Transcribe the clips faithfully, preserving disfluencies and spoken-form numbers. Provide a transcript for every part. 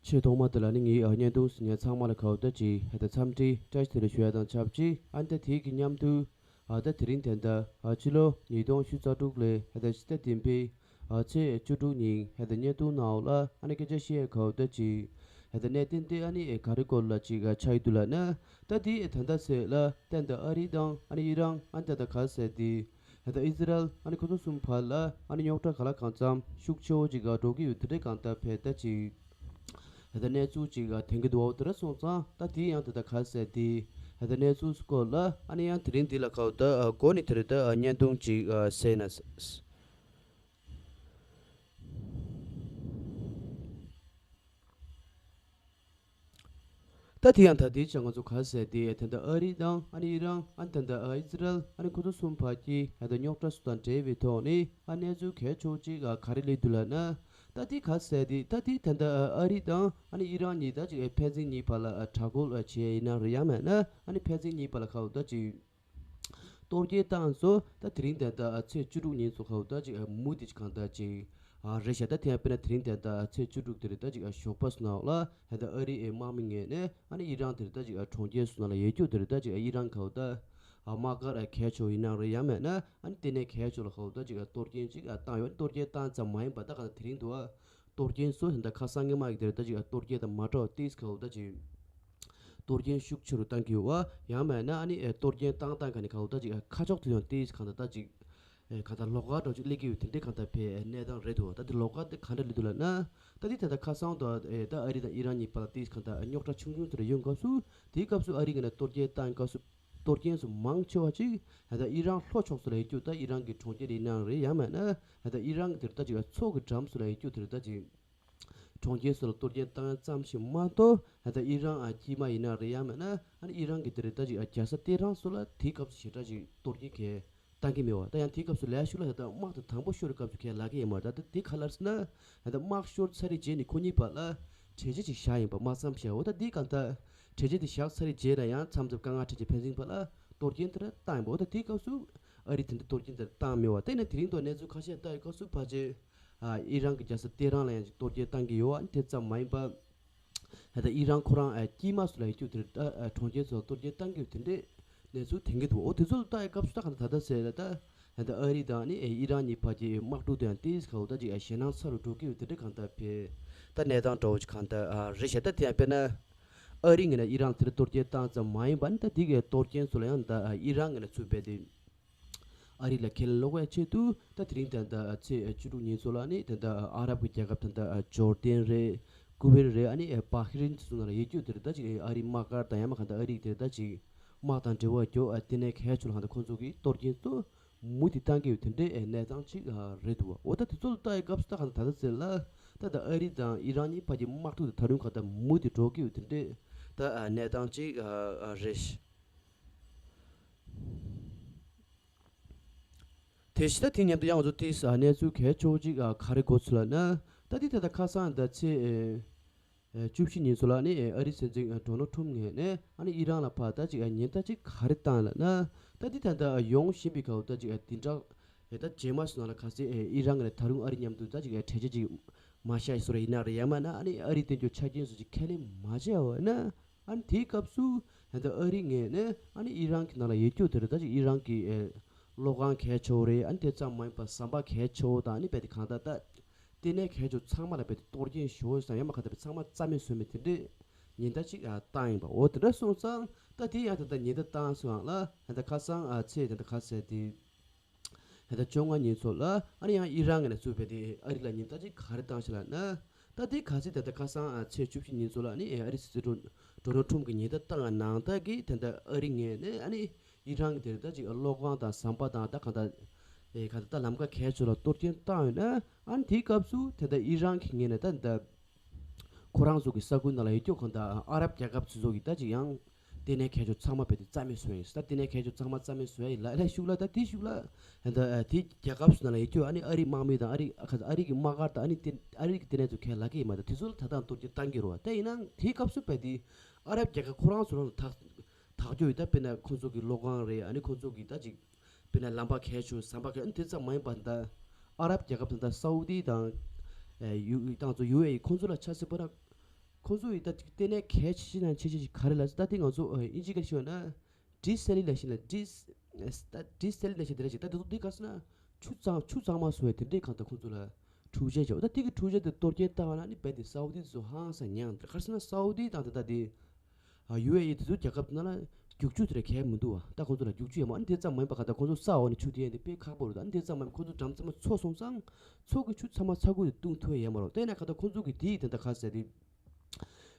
ཆེས་ཐོག་མ་དེ་ལ་ནི་ངའི་ཨ་བརྙན་ཐུང་གཟིགས་མཁན་ཚང་མ་ལ་ཁ་བརྡ་ཅིག་ཧ་ད་འཚམས་འདྲི་བཀྲ་ཤིས་བདེ་ལེགས་ཞུ་ཡ་དང་ཆབས་ཅིག་ཨ་ནི་ད་དེའི་གི་མཉམ་དུ་ཨ་ད་དེ་རིང་དེ་འདྲ་ཨ་ཕྱི་ལོ་ཉིས་སྟོང་ཉི་ཤུ་རྩ་དྲུག་ལོའི་ཧ་ད་ཕྱི་ཟླ་བདུན་པའི་ཨ་ཚེས་བཅུ་དྲུག་ཉིན་ཧ་ད་བརྙན་ཐུང་ནང་ལ་ཨ་ནི་སྐད་ཆ་བཤད་ཡ་ཁ་བརྡ་ཅིག་ཧ་ད་གནད་དོན་དེ་ཨ་ནི་ག་རེ་སྐོར་ལ་ཅིག་ཨ་ཆགས་ཡོད་འདུག་ལབ་ན། ད་དེ་ད་ལྟ་ཟེར་ལ་ད་ད་ཨ་རི་དང་ཨ་ནི་ཨི་རན་ཨ་ནི་ད་ད་ག་ཟེར་དེ། ཧེ་ད་ཨི་ཟི་རལ་ཨ་ནི་ཁོ་ཚོ་གསུམ་བར་ལ་ཨ་ནི་རྙོག་དྲ་ག་ལ་གང་འཚམ་ཤུགས་ཆེ་བོ་ཅིག་ག་འགྲོ་གི་ཡོད་དེ་འདྲའི་གང་ལྟར་ཕེ་ད་ཅིག་ཧེ་ད་གནས་ཚུལ་ཅིག་ག་ཐོན་གི་འདུག་བ། དེ་འདྲ་སོང་ཙང་ད་དེ་ཡང་དེ་ད་ག་ཟེར་དེ་ཧེ་ད་གནས་ཚུལ་སྐོར་ལ་ཨ་ནི་ཡང་དེ་རིང་འདི་ལ་ཁ་བརྡ་ཨ་འགོ་ནས་དེ་རེད་ད་ཨ་བརྙན་ཐུང་ཅིག་ཨ་གཟིགས་ན། ད་དེ་ཡང་ད་དེའི་ཆ་ང་ཚོ་ག་ཟེར་དེ་ད་ལྟ་ཨ་རི་དང་ཨ་ནི་ཨི་རན་ཨ་ནི་ད་ལྟ་ཨི་ཟི་རལ་ཨ་ནི་ཁོ་ཚོ་གསུམ་བར་གྱི་ད་ལྟ་རྙོག་དྲ་སོགས་དང་འབྲེལ་བའི་ཐོག་ནས་ཨ་གནས་ཚུལ་གལ་ཆེ་བོ་གཅིག་ག་རེ་སླེབས་འདུག་ལབ་ན། ད་དེ་ག་ཟེར་དེ་ད་དེ་ད་ལྟ་ཨ་རི་དང་ཨ་ནི་ཨི་རན་གཉིས་ད་ཅིག་ཕན་ཚུན་གཉིས་བར་ལ་དྲག་རྒོལ་བྱས་ཡིན་ན་རེད་ཡང་མེད་ན་ཨ་ནི་ཕན་ཚུན་གཉིས་བར་ལ་ཁ་བརྡ་ཅིག་གཏོར་སྐྱོན་བཏང་སོང་། ད་དེ་རིང་ད་ལྟ་ཚེས་བཅུ་དྲུག་ཉིན་ཚོ་ཁ་བརྡ་ཅིག་མུ་མཐུད་ཅིག་གང་ལྟར་ཅིག་ཨ་རེད་ཤག་ད་དེ་ཡང་དཔེར་ན་དེ་རིང་ད་ལྟ་ཚེས་བཅུ་དྲུག་དེ་རེད། ད་ཅིག་ཨ་ཞོགས་པ་སོང་ན་ལ་ད་ལྟ་ཨ་རིའི་དམག་མི་ངོས་ནས་ཨ་ནི་ཨི་རན་དེ་རེད། ད་ཅིག་ཨ་གྲོང་ཁྱེར་སོང་ན་ལ་ཡོད་རྒྱུ་དེ་རེད། ད་ཅིག་ཨ་ཨི་རན་ཁ་བརྡ་ཨ་དམག་སྒར་ཨ་གལ་ཆེ་བོ་ཡིན་ན་རེད་ཡང་མེད་ན་ཨ་ནི་ལྟེ་གནས་གལ་ཆེ་བོ་ལ་ཁ་བརྡ་ཅིག་ཨ་གཏོར་སྐྱོན་ཅིག་ཨ་བཏང་ཡོད། གཏོར་སྐྱོན་བཏང་ཙམ་མ་ཡིན་པ་ད་ག་ད་དེ་རིང་དུ་ཨ་གཏོར་སྐྱོན་སོགས་ད་ཁ་སང་སྔོན་མ་གི་དེར་ད་ཅིག་གཏོར་སྐྱོན་དང་མ་འདྲ་བ་ཏིས་ཁ་འོ་ད་ཅིག་གཏོར་སྐྱོན་ཤུགས་ཆེ་རུ་བཏང་གི་ཡོད་བ། ཡང་མེད་ན་ཨ་ནི་གཏོར་སྐྱོན་བཏང་བཏང་ག་ནི་ཁ་འོ་ད་ཅིག་ཁ་ཕྱོགས་དེ་ཡང་ཏིས་གང་ད་ད་ཅིག་གང་ད་ལོགས་ཀ་འགྲོ་ཅིག་སླེབས་ཀྱི་ཡོད་དེ་འདྲའི་གང་ད་ཕའི་གནས་སྟངས་རེད་འདུག་ད་དེ་ལོགས་ཀ་དེ་ག་འདྲ་སླེབས་འདུག་ལབ་ན། ད་དེ་ད་ད་ཁ་སང་དུ་ད་ཨ་རི་དང་ཨི་རན་གཉིས་བར་ཏིས་གང་ད་རྙོག་དྲ་ཆུང་ཆུང་དེ་རེ་ཡོང་སྐབས་སུ་དེའི་སྐབས་སུ་ཨ་རི་གི་ནས་གཏོར་སྐྱོན་བཏང་སྐབས་སུ། གཏོར་སྐྱོན་སོགས་མང་ཆེ་བ་ཅིག་ད་ལྟ་ཨི་རན་ལྷོ་ཕྱོགས་སུ་ལ་ཡོད་རྒྱུ་ད་ཨི་རན་གྱི་གྲོང་ཁྱེར་ཡིན་ནའང་རེད་ཡང་མེད་ན་ད་ལྟ་ཨི་རན་གྱི་དེར་ད་ཅིག་མཚོ་གི་འགྲམ་སུ་ལ་ཡོད་རྒྱུ་དེར་ད་ཅིག་གྲོང་ཁྱེར་སུ་ལ་གཏོར་སྐྱོན་བཏང་ཡ་ཙམ་ཞིག་མ་གཏོགས་ད་ལྟ་ཨི་རན་ཨ་དཀྱིལ་མ་ཡིན་ན་རེད་ཡང་མེད་ན་ཨ་ནི་ཨི་རན་གྱི་དེར་ད་ཅིག་རྒྱལ་ས་ཏེ་རན་སུ་ལ་དེའི་སྐབས་སུ་ཞེ་དྲག་ཅིག་གཏོར་སྐྱོན་གས་བཏང་གི་མེད་བ། ད་ཡང་དེའི་སྐབས་སུ་ལས་ཤུགས་ལ་ད་ལྟ་དམག་དེ་དང་པོ་ཤོར་བའི་སྐབས་སུ་ཁས་ལ་གི་ཡིན་མ་རེད། ད་ལྟ་དེ་ག་ལ་ཟེར་ན་ད་ལྟ་དམག་ཤོར་ཚར་རེ་རྗེས་ནས་ཁོ་གཉིས་བར་ལ་གྲོས་ཆོད་ཅིག་བཞག་ཡིན་པ་དམག་མཚམས་བཞག་འོ་ད་དེ་གང་ལྟར། གྲོས་ཆོད་དེ་བཞག་ཚར་རེ་རྗེས་ལ་ཡང་མཚམས་མཚམས་དཀའ་ངལ་འཕྲད་རྗེས་ཕན་ཚུན་བར་ལ་གཏོར་སྐྱོན་དེ་འདྲ་བཏང་ཡོད་པ། འོ་ད་དེའི་སྐབས་སུ་ཨ་རི་དེ་འདྲ་གཏོར་སྐྱོན་དེ་འདྲ་བཏང་མེད་པ། དེ་ནས་དེ་རིང་ཐོག་གནས་ཚུལ་ཁ་ཤས་ལྟ་ཡི་སྐབས་སུ་ཕལ་ཆེར་ཨ་ཨི་རན་གྱི་རྒྱལ་ས་ཏེ་རན་ལ་ཡང་གཏོར་སྐྱོན་བཏང་གི་ཡོད་པ། ཨ་ནི་དེ་ཙམ་མ་ཡིན་པ་ད་ལྟ་ཨི་རན་ཁོ་རང་ཨ་དཀྱིལ་མ་སུ་ལ་ཡོད་རྒྱུ་དེ་འདྲ་ཨ་གྲོང་ཁྱེར་ཚོ་གཏོར་སྐྱོན་བཏང་གི་ཡོད་དེ་འདྲའི་གནས་ཚུལ་ཐོན་གྱི་འདུག་འོ་དེ་ཚོ་ལ་ལྟ་ཡི་སྐབས་སུ་ད་ག་ད་ད་ལྟ་ཟེར་ལ་ད་ད་ལྟ་ཨ་རི་དང་ནི་ཨི་རན་གཉིས་བར་གྱི་དམག་འཁྲུག་དེ་ཡང་ཏིས་ཁ་འོ་ད་ཅིག་ཨ་ཞེད་སྣང་ཚ་རུ་འགྲོ་གི་ཡོད་དེ་འདྲ་གང་ལྟར་ཕེ་ད་གནས་སྟངས་འདྲ་བོ་ཅིག་གང་ལྟར་ཨ་རེད་ཤག་ད་དེ་ཡང་དཔེར་ན། ཨ་རི་ངོས་ནས་ཨི་རན་དེར་གཏོར་སྐྱོན་བཏང་ཙམ་མ་ཡིན་པ་ནི་ད་དེ་གའི་གཏོར་སྐྱོན་ཚོ་ལ་ཡང་ད་ཨི་རན་ངོས་ནས་ཚུད་པའི་དེ་ཨ་རི་ལ་ཁས་ལེན་སློག་པའི་ཆེད་དུ་ད་དེ་རིང་ད་ད་ཚེས་བཅུ་དྲུག་ཉིན་ཚོ་ལ་ནི་ད་ད་ཨ་རབ་ཀྱི་རྒྱལ་ཁབ་ད་ད་ཇོར་ཌན་རེད། ཀུ་ཝེར་རེད། ཨ་ནི་བྷ་ཧི་རིན་ཚོ་ནང་ལ་ཡོད་རྒྱུ་དེར་ད་ཅིག་ཨ་རི་དམག་སྒར་དང་ཡང་མ་གང་ད་ཨ་རི་དེར་ད་ཅིག་དམག་དང་འབྲེལ་བ་རྒྱོ་ཨ་དེ་ནས་གལ་ཆུ་ལ་གང་ད་ཁོང་ཚོ་གི་གཏོར་སྐྱོན་ཚོ། མུ་མཐུད་བཏང་གི་ཡོད་དེ་འདྲའི་གནས་སྟངས་ཅིག་རེད་འདུག་བ། འོ་ད་དེ་ཚོ་ལ་ལྟ་ཡི་སྐབས་སུ་ད་ག་ད་ད་ཟེར་ལ་ད་ད་ཨ་རི་དང་ཨི་རན་གཉིས་བར་གྱི་དམག་འཁྲུག་དེ་ད་རུང་ག་ད་མུ་མཐུད་འགྲོ་གི་ཡོད་དེ་འདྲའི་ད་གནས་སྟངས་ཅིག་རེད། དེ་བཞིན་ད་དེ་མཉམ་དུ་ཡང་ང་ཚོ་དེ་གནས་ཚུལ་གལ་ཆེ་བོ་ཅིག་ག་རེ་གོ་ཚུལ་ལ་ན་ད་དེ་ད་ད་ཁ་སང་ད་ཚེས། བཅུ་བཞི་ཉིན་སུ་ལ་ནི་ཨ་རིའི་སྲིད་འཛིན་ཌོ་ནལ་ཁྲུམ་ངོས་ནས་ཨ་ནི་ཨི་རན་ལ་ཕར་ད་ཅིག་ཉེན་བརྡ་ཅིག་ག་རེ་བཏང་ལབ་ན། ད་འདི་ད་ལྟ་ཡོང་བཞིན་པའི་སྐབས་ད་ཅིག་འདི་འདྲ་ད་རྗེས་མ་སུ་ན་ལ་ག་ཚད་ཨི་རན་ངོས་ནས་ད་རུང་ཨ་རི་མཉམ་དུ་ད་ཅིག་གྲོས་ཆོད་ཅིག་མ་བཞག་སུ་ར་ཡིན་ན་རེད་ཡང་མིན་ན་ཨ་ནི་ཨ་རིའི་བསྟན་རྒྱུ་ཆ་རྐྱེན་སུ་ཅིག་ཁས་ལེན་མ་བྱས་པ་ན་ཨ་ནི་དེའི་སྐབས་སུ་ད་ལྟ་ཨ་རི་ངོས་ནས་ཨ་ནི་ཨི་རན་གྱི་ནང་ལ་ཡོད་རྒྱུ་དེ་རེད། ད་ཅིག་ཨི་རན་གྱི་གློག་ཁང་གལ་ཆེ་བོ་རེད། ཨ་ནི་དེ་ཙམ་མ་ཡིན་པར་ཟམ་པ་གལ་ཆེ་བོ་དང་ཨ་ནི་རྦད་དེ་གང་ལྟར་ད། ལྟེ་གནས་གལ་ཆེ་ཚང་མ་ལ་རྦད་དེ་གཏོར་སྐྱོན་ཞུ་བ་ཡང་མ་ག་ད་རྦད་ཚང་མ་རྩ་མེད་བཟོ་མི་དེ་འདྲས་ཉེན་བརྡ་ཅིག་བཏང་ཡིན་པ། འོ་དེ་འདྲ་སོང་ཙང་ད་དེ་ཡང་ད་ལྟ་ཉེན་བརྡ་བཏང་སོང་ཡང་ལ་ད་ལྟ་ཁ་སང་ཚེས་ད་ལྟ་ག་ཟེར་དེ་ད་ལྟ་བཅོ་ལྔ་ཉིན་ཚོ་ལ་ཨ་ནི་ཡང་ཨི་རན་ངོས་ནས་ཚུར་རྦད་དེ་ཨ་རི་ལ་ཉེན་བརྡ་ཅིག་ག་རེ་བཏང་ཤག་ལབ་ན། ད་དེ་ག་ཚད་ད་ལྟ་ཁ་སང་ཚེས་བཅུ་བཞི་ཉིན་ཚོ་ལ་ཨ་ནི་ཨ་རི་སྲིད་འཛིན་ཌོ་ནལ་ཁྲུམ་གྱི་ཉེན་བརྡ་བཏང་ནང་ལྟར་གྱི་ད་ལྟ་ཨ་རི་ངོས་ནས་ཨ་ནི། ཨི་རན་གྱི་དེར་ད་ཅིག་གློག་ཁང་དང་ཟམ་པ་དང་ད་གང་ལྟར་ཨེ་གང་ལྟར་ད་ལམ་ཁ་གལ་ཆེ་ལ་གཏོར་སྐྱོན་བཏང་ཡོད་ན་ཨ་ནི་དེའི་སྐབས་སུ་དེ་ལྟར་ཨི་རན་གྱི་ངོས་ནས་ད་ད་ཁོ་རང་ཚོ་གི་ས་ཁུལ་ནང་ལ་ཡོད་རྒྱུ་གང་ལྟར་ཨ་རབ་རྒྱལ་ཁབ་ཚོ་ཚོ་གི་ད་ཅིག་ཡང་ལྟེ་གནས་གལ་ཆེ་ཚང་མ་རྦད་དེ་རྩ་མེད་བཟོས་ཡིན། ད་ལྟེ་གནས་གལ་ཆེ་ཚང་མ་རྩ་མེད་བཟོས་ཡིན་ལ་ལ་ཤུགས་ལ་ད་དེ་ཤུགས་ལ་ད་དེ་རྒྱལ་ཁབ་ཚོ་ནང་ལ་ཡོད་རྒྱུ་ཨ་ནི་ཨ་རིའི་དམག་མི་དང་ཨ་རི་ཨ་ཁ་ཨ་རི་གི་དམག་སྒར་དང་ཨ་ནི་ལྟེ་ཨ་རི་གི་ལྟེ་གནས་ཚོ་གལ་ལ་གི་ཡིན་མ་ད་དེ་ཚོ་ལ་ད་ལྟ་གཏོར་སྐྱོན་བཏང་གི་རེད་བ། ད་ཡིན་ནའང་དེའི་སྐབས་སུ་རྦད་དེ་ཨ་རབ་རྒྱལ་ཁབ་ཁོ་རང་ཚོ་རང་ལ་ད། དག་རྒྱུ་ཡོད། ད་དཔེར་ན་ཁོང་ཚོ་གི་གློག་ཁང་རེད། ཨ་ནི་ཁོང་ཚོ་གི་ད་ཅིག་དཔེར་ན་ལམ་པ་གལ་ཆེ་ཟམ་པ་གལ་ཨ་ནི་དེ་ཙམ་མ་ཡིན་པ་ད་ཨ་རབ་རྒྱལ་ཁབ་ད་ད་སའུ་ཏི་དང་ཡུ་ཏང་ཚོ་ཡུ་ཨེ་ཨི་ཁོང་ཚོ་ལ་ཆ་སྲིད་པ་ན་ཁོ་ ཁོ་ཚོ་ཡི་ད་ཅིག་ལྟེ་གནས་གལ་ཆེ་ཤོས་དང་ཆེ་ཤོས་ཅིག་ག་རེ་ལབ་ཟེར། ད་དེ་ང་ཚོ་ཨ་དབྱིན་ཇི་སྐད་ཤོད་ན་ཌི་སེ་ལི་ནེ་ཤན་ལ་ཌི་ད་ཌི་སེ་ལི་ནེ་ཤན་དེ་འདྲ་ཅིག་ད་དེ་ཚོ་དེ་ག་ཟེར་ན་ཆུ་གཙང་ཆུ་གཙང་མ་བཟོ་བའི་དེ་འདྲའི་གང་ལྟར་ཁོ་ཚོ་ལ་འཕྲུལ་ཆས་བྱས། ད་དེ་གི་འཕྲུལ་ཆས་དེ་གཏོར་སྐྱོན་བཏང་བ་ན་ནི་རྦད་དེ་སའུ་དི་ཚོ་ཧང་སང་ཉན་ག་རེ་ཟེར་ན་སའུ་དི་དང་དེ་ད་དེ་ཨ་ཡུ་ཨེ་ཨི་དེ་ཚོ་རྒྱལ་ཁབ་ནང་ལ་རྒྱུག་ཆུ་དེ་འདྲ་གལ་མི་འདུག་བ། ད་ཁོ་ཚོ་ལ་རྒྱུག་ཆུ་ཡོད་མ་ཨ་ནི་དེ་ཙམ་མ་ཡིན་པ་གང་ལྟར་ཁོ་ཚོ་ས་འོག་ནས་ཆུ་དེ་ཡན་དེ་དཔེ་ཁག་པོ་རེད། ད་ཨ་ནི་དེ་ཙམ་མ་ཡིན་པ་ཁོ་ཚོ་འགྲམ་ཚང་མ་ཚོ་སོང་ཙང་ཚོ་གི་ཆུ་ཚང་མ་ཚ་ཁུ་དེ་བཏུང་ཐུབ་ཡ་ཡོད་མ་རེད། དེ་ན་གང་ལྟར་ཁོ་ཚོ་གི་དེ་ཡི་དེ་འདྲ་ག་ཟེར་དེ།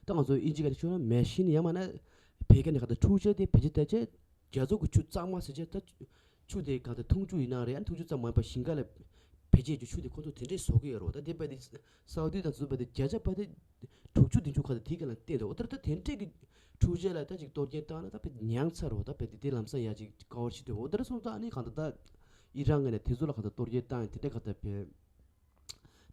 ད་ང་ཚོ་དབྱིན་ཇི་སྐད་ཤོད་ན་མེ་ཤིན་ཡང་མིན་ན་བེད་ཀན་ནས་ག་ད་འཕྲུལ་ཆས་དེ་བེད་སྤྱོད་བཏང་བྱས་རྒྱ་མཚོ་གི་ཆུ་གཙང་མ་ཟེར་བྱས་ད་ཆུ་དེ་ག་ད་འཐུང་ཆུ་ཡིན་ན་རེད། ཨ་འཐུང་ཆུ་ཙམ་མ་ཡིན་པ་ཞིང་ཁ་ལ་བེད་སྤྱོད་ཀྱི་ཆུ་དེ་ཁོ་ཚོ་དེ་འདྲས་བཟོ་གི་ཡོད་རེད། ད་དེ་བས་དེ་སའུ་དི་དང་ཚུ་བས་དེ་བརྒྱ་ཆ་བ་དེ་དྲུག་ཅུ་བདུན་ཅུ་ག་ད་དེ་ག་ལ་བརྟེན་འདུག་འོ་ད་ད་དེ་འདྲས་ཀྱི་འཕྲུལ་ཆས་ལ་ད་ཅིག་གཏོར་སྐྱོན་བཏང་ན་ད་བས་ཉང་ཚ་རེད། ད་བས་དེ་དེ་ལམ་སང་ཡ་ཅིག་དཀའ་བ་ཞིག་འདུག་འོ་ད་སོང་ཙང་ཨ་ནི་གང་ད་ད་ཨི་རན་ངོས་ནས་དེ་ཚོ་ལ་གང་ད་གཏོར་སྐྱོན་བཏང་ཡ་དེ་འདྲས་ག་ད་བས།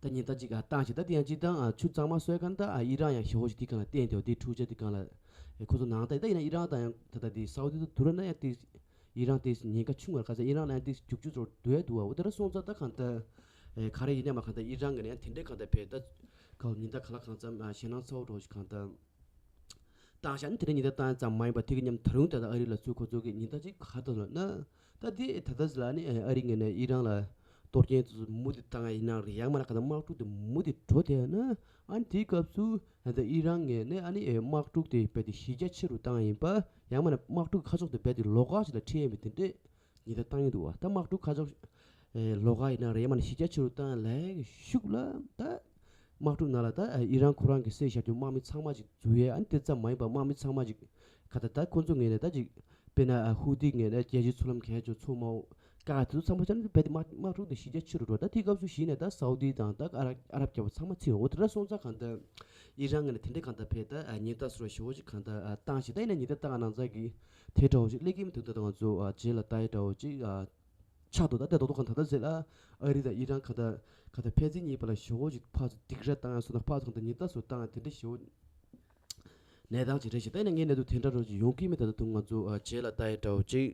ད་ཉེན་བརྡ་ཅིག་ཨ་བཏང་ཞིག་ད་དེ་ཡང་ཅིག་དང་ཨ་ཆུ་གཙང་མ་བཟོས་མཁན་ད་ཨ་ཨི་རན་ཡང་ཞེ་པོ་ཅིག་དེ་སྒང་ལ་བརྟེན་ཏེ་དེ་འཕྲུལ་ཆས་དེ་སྒང་ལ་ཨེ་ཁོ་ཚོ་ནང་ད་ད་ཡིན་ན་ཨི་རན་དང་ཡང་ད་ད་དེ་སའུ་དི་དང་བསྡུར་ན་ཡང་དེ་ཨི་རན་དེ་ཉེན་ཁ་ཆུང་བར་ག་ས་ཨི་རན་ལ་ཡང་དེ་རྒྱུག་ཆུ་ཚོར་སྡུད་འདུག་ཨ། འོ་དེ་འདྲ་སོང་ཙང་ད་གང་ད་ཨེ་ག་རེ་ཡིན་ན་མ་གང་ད་ཨི་རན་གི་ནས་ཡང་དེ་འདྲའི་གང་ད་བས་ད་ག་ཉེན་བརྡ་ག་ལ་གང་ཙམ་ཨ་ཞེད་སྣང་ཚ་བོ་འགྲོ་ཞིག་གང་ད། བཏང་བཞག་ནི་དེ་འདྲ་ཉེན་བརྡ་བཏང་ཙམ་མ་ཡིན་པར་དེ་གི་མཉམ་ད་རུང་ད་ལྟ་ཨ་རི་ལ་ཚུར་ཁོ་ཚོ་གི་ཉེན་བརྡ་ཅིག་ག་ད་ལ་ན། ད་དེ་ད་ལྟ་ཟེར་ལ་ནི་ཨ་རི་ངོས་ནས་ཨི་རན་ལ་གཏོར་སྐྱོན་དེ་ཚོ་མུ་མཐུད་བཏང་ཡ་ཡིན་ན་རེད། ཡང་མིན་ན་ག་ད་དམག་འཁྲུག་དེ་མུ་མཐུད་འགྲོ་བསྡད་ཡ་ན་ཨ་ནི་དེའི་སྐབས་སུ་ད་ལྟ་ཨི་རན་ངོས་ནས་ཨ་ནི་ཨེ་དམག་འཁྲུག་དེ་རྦད་དེ་གཞི་རྒྱ་ཆེ་རུ་བཏང་ཡ་ཡིན་པ། ཡང་མིན་ན་དམག་འཁྲུག་ཁ་ཕྱོགས་དེ་རྦད་དེ་ལོགས་ཀ་ཞིག་ལ་ཁྲིད་ཡ་ཡིན་པའི་དེ་འདྲས། ཉེན་བརྡ་བཏང་གི་འདུག་བ། ད་དམག་འཁྲུག་ཁ་ཕྱོགས་ཨེ་ལོགས་ཀ་ཡིན་ན་རེད། ཡང་མིན་ན་གཞི་རྒྱ་ཆེ་རུ་བཏང་ཡ་ལ་ཡ་གི་ཤུགས་ལ་ད་དམག་འཁྲུག་ནང་ལ་ད་ཨེ་ཨི་རན་ཁོ་རང་གི་བསད་བཞག་རྒྱུ་དམག་མི་ཚང་མ་ཅིག་འཛུལ་ཡས། ཨ་ནི་དེ་ཙམ་མ་ཡིན་པ་དམག་མི་ཚང་མ་ཅིག་ག་ད་ད་ཁོ་ཚོ་ངོས་ནས་ད་ཅིག་དཔེར་ན་ཨ་ཧུ་ཏི་ངོས་ནས་རྒྱལ་སྤྱིའི་མཚོ་ལམ་གས་ཅོ་མཚོ་དམག་བཀག་དེ་ཚོ་ཚང་མ་ཆ་ནས་རྦད་དེ་དམག་དམག་འཁྲུག་དེ་གཞི་རྒྱ་ཆེ་རུ་འགྲོ། ད་དེའི་སྐབས་སུ་གཞི་ནས་ད་སའུ་དི་དང་ད་ཨ་ར་ཨ་རབ་རྒྱལ་པོ་ཚང་མ་ཚིག་འོ་དེ་འདྲ་སོང་ཙང་གང་ད་ཨི་རན་ངོས་ནས་དེ་འདྲའི་གང་ད་བས་ད་ཨ་ཉེན་བརྡ་ཟེར་བ་ཞེ་པོ་ཅིག་གང་ད་ཨ་བཏང་ཞིག་ད་ཡིན་ན་ཉེན་བརྡ་བཏང་ནང་ཚ་གི་དེ་འདྲ་བོ་ཅིག་སླེབས་ཀྱི་མི་འདུག་ད་ད་ང་ཚོ་ཨ་རྗེས་ལ་ལྟ་ཡི་འདྲ་བོ་ཅིག་ཨ། ཆགས་འདུག་ད་ལྟ་རྡོག་རྡོག་གང་ད་ལྟ་ཟེར་ལ་ཨ་རི་དང་ཨི་རན་གང་ད་གང་ད་ཕན་ཚུན་གཉིས་བར་ལ་ཞེ་པོ་ཅིག་ཕར་ཚུར་སྡིགས་ར་བཏང་ཡ་སོགས་དང་ཕར་ཚུར་གང་ད་ཉེན་བརྡ་སོགས་བཏང་ཡ་དེ་འདྲ་ཞེ་པོ་གནས་སྟངས་ཅིག་རེད་ཞེས། ད་ཡིན་ན་ངས་གནས་ཚུལ་དེ་འདྲ་རོ་ཅིག་ཡོང་གི་མེད། ད་ད་དུང་ང་ཚོ་ཨ་རྗེས་ལ་ལྟ་ཡ་འདྲ་བོ་ཅིག་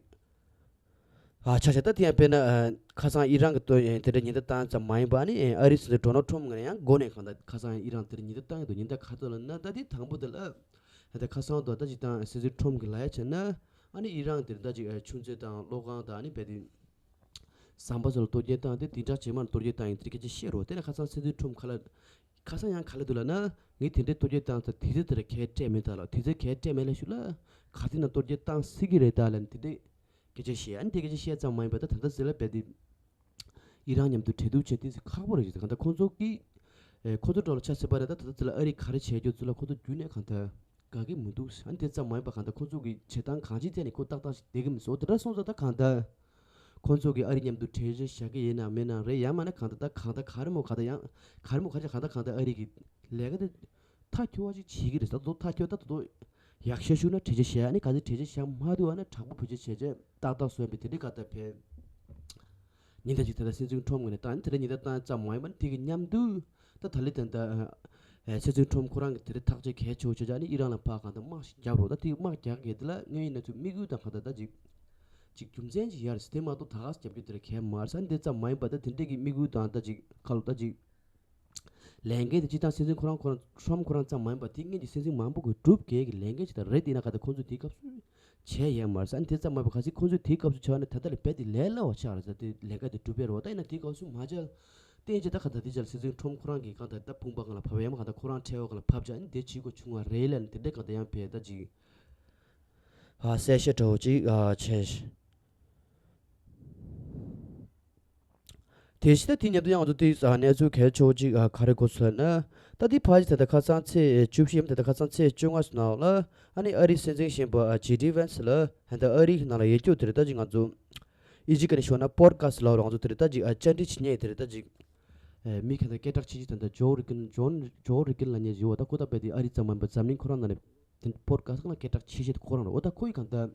ཨ་ཆ་ཤ་ད་དེ་ཡང་དཔེར་ན་ཨ་ཁ་སང་ཨི་རན་གི་ཏོ་ཡ་དེ་འདྲ་ཉེན་བརྡ་བཏང་ཙམ་མ་ཡིན་པ་ནི་ཨ་རིའི་སྲིད་འཛིན་ཌོ་ནལ་ཊམ་ངོས་ནས་ཡང་འགོ་ནས་གང་ད་ཁ་སང་ཨི་རན་དེ་འདྲ་ཉེན་བརྡ་བཏང་ཡོད་འདུག་ཉེན་བརྡ་ག་ཚོད་ལ་ན་ད་དེ་དང་པོ་དེ་ལ་ད་ཁ་སང་དུ་ད་ཅིག་དང་སྲིད་འཛིན་ཊམ་གི་ལ་ཡ་བྱས་ན་ཨ་ནི་ཨི་རན་དེར་ད་ཅིག་ཨ་ཆུ་མཛོད་དང་གློག་ཁང་དང་ཨ་ནི་བས་དེ། ཟམ་པ་ཚོ་ལ་གཏོར་སྐྱོན་བཏང་སྟེ་དེ་འདྲ་རྗེས་མར་གཏོར་སྐྱོན་བཏང་ཡིན་དེ་སྐད་ཆ་བཤད་རོགས། དེ་ནས་ཁ་སང་སྲིད་འཛིན་ཁྲོམ་ཁ་ལ་ཁ་སང་ཡང་ག་ལ་འདུག་ལབ་ན་ངས་དེ་འདྲའི་གཏོར་སྐྱོན་བཏང་ཚར་དུས་ཚོད་དེ་ལ་གས་སྤྲད་མེད་ད་ལ་དུས་ཚོད་གས་སྤྲད་མེད་ལབ་ཤུགས་ལ་ག་དུས་ན་གཏོར་སྐྱོན་བཏང་སྲིད་ཀྱི་རེད་ད་ལབ་ནས་དེ་འདྲའི་སྐད་ཆ་བཤད། ཨ་ནི་དེ་སྐད་ཆ་བཤད་ཙམ་མ་ཡིན་པ་ད་ད་ལྟ་ཟེར་ལ་བས་དེ་ཨི་རན་མཉམ་དུ་གྲོས་བསྡུར་བྱས་དུས་ཁག་པོ་རེད་ཟེར། གང་ལྟར་ཁོང་ཚོ་གིས་ཨེ་ཁོ་ཚོ་འགྲོ་ལ་ཆ་སྲིད་པ་རེད། ད་ད་ལྟ་ཟེར་ལ་ཨ་རི་ག་རེ་བྱས་རྒྱུ་ཚོ་ལ་ཁོ་ཚོ་རྒྱུན་ནས་གང་ལྟར། དགའ་གི་མི་འདུག་ཨ་ནི་དེ་ཙམ་མ་ཡིན་པ་གང་ལྟར་ཁོ་ཚོ་གི་བྱེད་སྟངས་གང་ཅིའི་ཐད་ནས་ཁོ་ཏག་ཏག་ཞིག་བསྡད་གི་མི་འདུག་དེ་འདྲ་སོང་ཙང་ད་གང་ལྟར་ཁོ་ཚོ་གི་ཨ་རི་མཉམ་དུ་གྲོས་གཞི་བཞག་གི་ཡིན་ན་མིན་ན་རེད། ཡང་མིན་ན་གང་ལྟར་ད་གང་ལྟར་ག་རེ་མོ་ག་ད་ཡང་ག་རེ་མོ་ག་ཅིག་གང་ལྟར་གང་ལྟར་ཨ་རི་གི་ལས་ཀ་དེ་མཐའ་འཁྱོལ་བ་ཅིག་བྱེད་ཀྱི་རེད། ད་དོ་མཐའ་འཁྱོལ་ད་དོ་ཡག་ཤོས་ཤུགས་ན་གྲོས་གཞི་བཞག་ཨ་ནི་ག་ཚོད་གྲོས་གཞི་བཞག་མ་ཐུབ་ཨ་ན་དྲག་པོ་བེད་སྤྱོད་བྱས་རྗེས་ཏག་ཏག་བཟོས་པའི་དེ་འདྲའི་ག་ད་ཕན། ཉིན་ལྟར་ཅིག་དེ་ལྟར་སྲིད་འཛིན་ཁྲོམ་ངོས་ནས་བཏང་དེ་ལྟར་ཉིན་ལྟར་བཏང་ཙམ་མ་ཡིན་པར་དེ་གི་མཉམ་དུ་ད་ད་ལི་དེ་འདྲ་ཨ་སྲིད་འཛིན་ཁྲོམ་ཁོ་རང་གི་དེ་ལྟར་ཐག་གཅོད་གལ་ཆེ་བོ་བྱས་ཙང་ནི་ཨི་རན་ལ་ཕར་གང་ལྟར་དམག་ཞིག་རྒྱག་རོགས། ད་དེ་དམག་རྒྱག་གི་དེ་ལ་དངོས་ཡིན་ན་ཚུར་དམིགས་ཡུལ་དང་གང་ལྟར་ད་ཅིག་ཅིག་རྒྱུ་མཚན་ཅིག་ཡར་སི་ཐེ་མ་གཏོགས་ད་ག་སེ་རྒྱབ་རྒྱུ་དེ་ལ་གལ་མ་རེད་ས་འདི་ཙམ་མ་ཡིན་པ་ད་དེ་འདྲས་ཀྱི་དམིགས་ཡུལ་དང་ད་ཅིག་ཁ་ལོ་ད་ཅིག་ལས་འགན་དེ་སྤྱིར་བཏང་སྲིད་འཛིན་ཁོ་རང་ཁོ་རང་ཁྲོམ་ཁོ་རང་ཙམ་མ་ཡིན་པ་དེ་སྔོན་གྱི་སྲིད་འཛིན་མང་པོ་གིས་བསྒྲུབས་དགོས་ཀྱི་ལས་འགན་ཅིག་ད་རེད། དེ་ན་ག་ད་ཁོང་ཚོས་དེའི་སྐབས་སུ་བྱས་ཡོད་མ་རེད་ས་ཨ་ནི་དེ་ཙམ་མ་ཡིན་པ་ག་ཚོད་ཁོང་ཚོས་དེའི་སྐབས་སུ་བྱས་པ་ན་ད་ལྟ་ལས་རྦད་དེ་ལས་སླ་བ་ཆགས་རེད་ས་དེ་ལས་ཀ་དེ་བསྒྲུབས་པའི་རེད་བ། ད་ཡིན་ན་དེའི་སྐབས་སུ་མ་བྱས་བསྟན་ཅིག་ད་ག་ད་དེ་ཅག་ལ་སྲིད་འཛིན་ཁྲོམ་ཁོ་རང་གིས་གང་ད་ད་དཔུང་པ་སྒང་ལ་བབས་ཡོད་མ་གང་ད་ཁོ་རང་ཁྲལ་འོག་སྒང་ལ་བབས་བྱས་ཨ་ནི་དེ་བྱེད་དགོས་བྱུང་བ་རེད་ལབ་ནས་དེ་འདྲས་གང་ད་ཡང་བས་ད་ཅིག་ཨ་གསལ་བཤད་འདྲ་བོ་ཅིག་ཨ་བྱས། དེ་བཞིན་ད་དེ་མཉམ་དུ་ཡང་ང་ཚོ་དེ་གནས་ཚུལ་གལ་ཆེ་བོ་ཅིག་ག་རེ་གོ་སོང་ན། ད་དེ་ཕར་ཅིག་ད་ལྟ་ཁ་སང་ཚེས་བཅུ་བཞི་ཡིན་ད་ལྟ་ཁ་སང་ཚེས་བཅོ་ལྔ་སོང་ནང་ལ་ཨ་ནི་ཨ་རིའི་སྲིད་འཛིན་གཞོན་པ་ཇེ་ཌི་ཝན་སི་ལ་ད་ལྟ་ཨ་རིའི་ནང་ལ་ཡོད་རྒྱུ་དེ་རེད། ད་ཅིག་ང་ཚོ་ཨི་ཇི་ཀ་ནས་ཤོད་ན་པོ་ཌི་ཁ་སི་ལ་ང་ཚོ་དེ་རེད། ད་ཅིག་ཨ་བཅར་འདྲི་བྱེད་མཁན་དེ་རེད། ད་ཅིག་མི་ག་ད་སྐད་གྲགས་ཆེ་ཆེ་ད་ད་ཇོ་རི་གིན་ཇོན་ཇོ་རི་གིན་ལབ་མཁན་ཅིག་ཡོད། ད་ཁོ་ད་རྦད་དེ་ཨ་རི་ཙམ་མ་ཡིན་པ་འཛམ་གླིང་ཁོ་རང་ནང་ནས། དེ་པོ་ཌི་ཁ་སི་ལ་སྐད་གྲགས་ཆེ་ཤོས་དེ་ཁོ་རང་རེད། འོ་ད་ཁོ་ཡི་གང་ལྟར་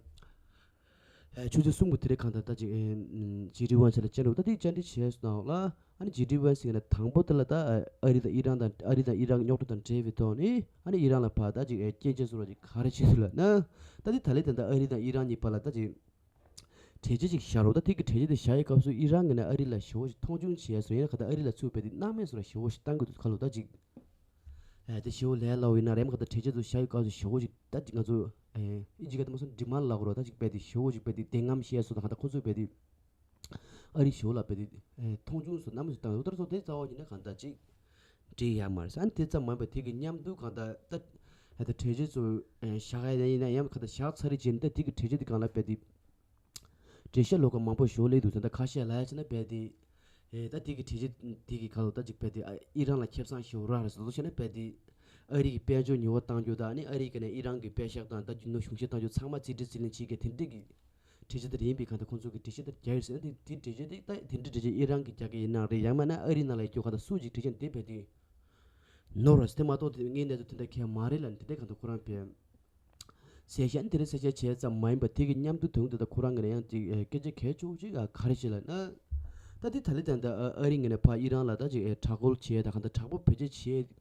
ཨེ་ཆུ་ཚོད་གསུམ་གྱི་དེ་རིང་གང་ལྟར་ད་ཅིག་ཨེ་ཇེ་ཌི་ཝན་སི་ལ་བཅར་འདྲི་ད་དེ་བཅར་འདྲི་བྱས་སོང་ལ་ཨ་ནི་ཇེ་ཌི་ཝན་སི་ཡིན་ན་དང་པོ་དེ་ལ་ད་ཨ་རི་དང་ཨི་རན་དང་ཨ་རི་དང་ཨི་རན་རྙོག་དྲ་དང་འབྲེལ་བའི་ཐོག་ནས་ཨ་ནི་ཨི་རན་ལ་ཕར་ད་ཅིག་ཨེ་སྐྱོན་བརྗོད་བཟོ་འདྲ་ཅིག་ག་རེ་བྱས་འདུག་ལབ་ན། ད་དེ་ད་ལན་ད་ལྟ་ཨ་རི་དང་ཨི་རན་གཉིས་བར་ལ་ད་ཅིག་གྲོས་ཆོད་ཅིག་བཞག་རོགས། ད་དེ་གི་གྲོས་ཆོད་དེ་བཞག་ཡའི་སྐབས་སུ་ཨི་རན་གྱིས་ནི་ཨ་རི་ལ་ཞེ་པོ་ཞིག་མཐོང་ཆུང་བྱས་སོང་། ཡིན་ན་ག་ད་ཨ་རི་ལ་ཚུར་རྦད་དེ་སྣང་མེད་བཟོ་འདྲ་ཞེ་པོ་ཞིག་བཏང་གི་འདུག་ཁ་ལོ་ད་ཅིག་ ཨ་དེ་ཞེ་པོ་ལས་སླ་པོ་ཡིན་ན་རེད་མ་ག་ད་གྲོས་ཆོད་དུ་བཞག་ཡོད་སྐབས་སུ་ཞེ་པོ་ཅིག་ད་ཅིག་ང་ཚོ་ཨེ་ཨིན་ཇི་སྐད་དུ་མ་སོང་ཌི་མན་ཌི་ལབ་དགོས་རེད། ད་ཅིག་དཔེ་དེ་ཞེ་པོ་ཅིག་དཔེ་དེ་བདེན་གཏམ་བཤད་སོ་ད་ག་ད་ཁོ་ཚོས་དཔེ་དེ་ཨ་རི་ཞེ་པོ་ལ་དཔེ་དེ་ཨེ་མཐོང་ཆུང་སོ་གནམ་མེད་ས་མེད་བཏང་ཡོད། ད་སོ་དེ་རྩ་བ་ཉིད་ནས་ག་ད་ཅིག་འགྲིག་ཡ་མ་རེད། ཨ་ནི་དེ་ཙམ་མ་ཡིན་པ་དེ་གི་མཉམ་དུ་གང་ལྟར་ད་ད་གྲོས་ཆོད་ཚོ་བཞག་ཡ་ཡིན་ན་ཡང་གང་ལྟར་བཞག་ཚར་རེད་བྱས་ནས་ད་དེ་གི་གྲོས་ཆོད་དེ་སྒང་ལ་རྦད་དེ་འགྲེལ་བཤད་ལོགས་ཀ་མང་པོ་ཞིག་སླེབས་འདུག་ད་ཁ་ཤས་ལབ་ཡ་བྱས་ན་རྦད་དེ་ད་དེ་གི་གྲོས་ཆོད་དེ་གི་ཁ་ལོ་ད་ཅིག་རྦད་དེ་ཨི་རན་ལ་ཁེ་བཟང་ཞིག་རག་རེད་ཟེར་བྱས་ན་རྦད་དེ་ཨ་རི་གི་དཔལ་འབྱོར་ཉེན་བ་གཏང་རྒྱུ་དང་ཨ་ནི་ཨ་རི་གི་ནས་ཨི་རན་གི་པད་ཤག་དང་ད་རྒྱུ་ནོར་གཞུང་བཞེས་གཏང་རྒྱུ་ཚང་མ་རྩིས་འབྲས་རྩིས་ལེན་བྱེད་མཁན་དེ་འདྲས་ཀྱི་གྲོས་ཆོད་དེ་ཡིན་པའི་གང་ལྟར་ཁོང་ཚོ་གི་གྲོས་ཆོད་དེ་རྒྱག་ཡོད་ཟེར་ན་དེ་དེ་གྲོས་ཆོད་དེ་ད་དེ་འདྲའི་གྲོས་ཆོད་ཨི་རན་གི་རྒྱག་གི་ཡིན་ན་རེད། ཡང་མིན་ན་ཨ་རི་ནང་ལ་ཡོད་རྒྱུ་གང་ལྟར་སུ་གཅིག་གྲོས་ཆོད་དེ་རྦད་དེ་ནོར་བ་དེ་མ་གཏོགས་དེ་ངའི་གནས་ཚུལ་དེ་འདྲ་གང་ཡང་མ་རེད་ལབ་ནས་དེ་འདྲའི་གང་ལྟར་ཁོ་རང་དཔེ་གསལ་བཤད་དེ་འདྲའི་གསལ་བཤད་བྱས་ཙམ་མ་ཡིན་པ་དེ་གི་མཉམ་དུ་དོན་དེ་ད་ཁོ་རང་གི་ནས་ཡང་ཅིག་ཨེ་སྐད་ཆ་གལ་ཆེ་བོ་ཅིག་ཨ་ག་རེ་བྱས་ལབ་ན། ད་དེ་ད་ལེ་ད་ལྟ་ཨ་རི་ངོས་ནས་ཕར་ཨི་རན་ལ་ད་ཅིག་ཨེ་དྲག་རྒོལ་བྱས་ད་གང་ལྟར་དྲག་པོ་བེད་སྤྱོད་བྱས་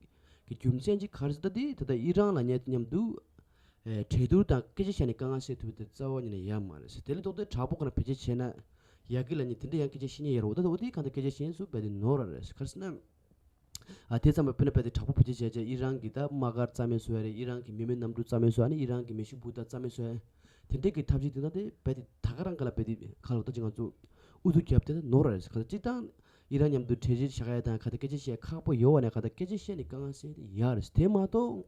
གི་རྒྱུ་མཚན་ཅིག་ག་རེ་ཟེར་ད་དེ་ད་ལྟ་ཨི་རན་ལ་ཉེ་མཉམ་དུ་ཨེ་གྲོས་བསྡུར་དང་སྐད་ཆ་བཤད་ནས་དཀའ་ངལ་སེལ་ཐུབ་པ་དེ་རྩ་བ་ཉིད་ནས་ཡོད་མ་རེད་ཟེར། དེ་ལས་ལྡོག་སྟེ་དྲག་པོ་ཁོ་རང་བེད་སྤྱོད་བྱས་ན་ཡག་གི་ལབ་ནས་དེ་འདྲ་ཡང་སྐད་ཆ་བཤད་མཁན་ཡོད་རེད། འོ་ད་འོ་དེ་གང་ལྟར་སྐད་ཆ་བཤད་མཁན་ཚོ་རྦད་དེ་ནོར་བ་རེད། ག་རེ་ཟེར་ན། ཨ་དེ་ཙམ་པ་དཔེར་ན་རྦད་དེ་དྲག་པོ་བེད་སྤྱོད་བྱས་བྱས་ཨི་རན་གྱི་ད་དམག་སྒར་རྩ་མེད་བཟོ་ཡ་རེད། ཨི་རན་གྱི་མི་མེད་གནམ་གྲུ་རྩ་མེད་བཟོ་ཡ་ནི་ཨི་རན་གྱི་མེ་ཤུགས་འཕུར་མདའ་རྩ་མེད་བཟོ་ཡ་དེ་འདྲའི་གི་ཐབས་ཤེས་དེ་ད་དེ་རྦད་དེ་ད་ག་རང་ག་ལ་རྦད་དེ་ག་ལོ་ད་ཅིག་ང་ཚོ་ཨུ་ཚུགས་རྒྱབ་དེ་ནོར་བ་རེད། ག་ད་སྤྱིར་བཏང་ཨི་རན་མཉམ་དུ་གྲོས་ཆོད་བཞག་ཡ་དང་ག་ད་སྐད་ཆ་བཤད་ཁག་པོ་ཡོད་བ་ནས་ག་ད་སྐད་ཆ་བཤད་ནས་དཀའ་ངལ་སེལ་དེ་ཡག་རེད། དེ་མ་གཏོགས་